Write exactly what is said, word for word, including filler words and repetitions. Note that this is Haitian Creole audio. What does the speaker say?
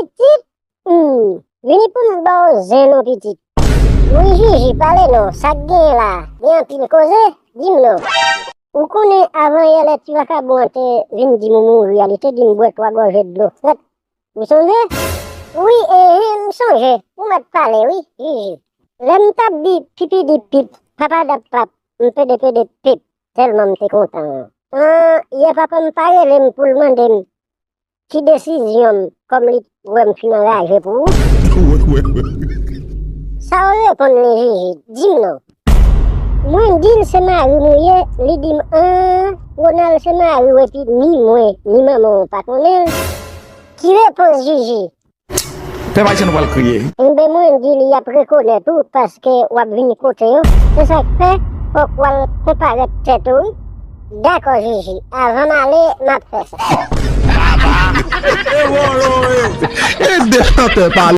Pitit, hmm, vini pou m ba w zen non pitit. Wi Jiji, pale non, sa k genyen la? Gen anpil koze? Di m non. Ou konnen avan yè lè ti vakabon an te vin di m ou mouri a, li te di m bwè twa gòje dlo frèt. Ou sonje? Wi, enhen, m sonje. Ou mèt pale wi, Jiji. Lè m t ap di pipi di pip, papa dap pap, m pede pede pip, tèlman m te kontan an. An, yè papa m pa rele m pou l mande m ki desizyon m, kòm li wè m fin anraje pou ou. Sa w reponn li, Jiji? Di m non. Mwen di l se mari m ou ye, li di m an, Ronald se mari w epi ni mwen, ni manman w pa konnen l. Ki repons, Jiji? Pèp ayisyen nou pral kriye. Enben mwen di li y ap rekonèt ou paske w ap vin kote yo. Se sa k fè fòk w al konparèt tèt ou wi. Dakò Jiji, avan m ale m ap fè sa. E de chantè pale.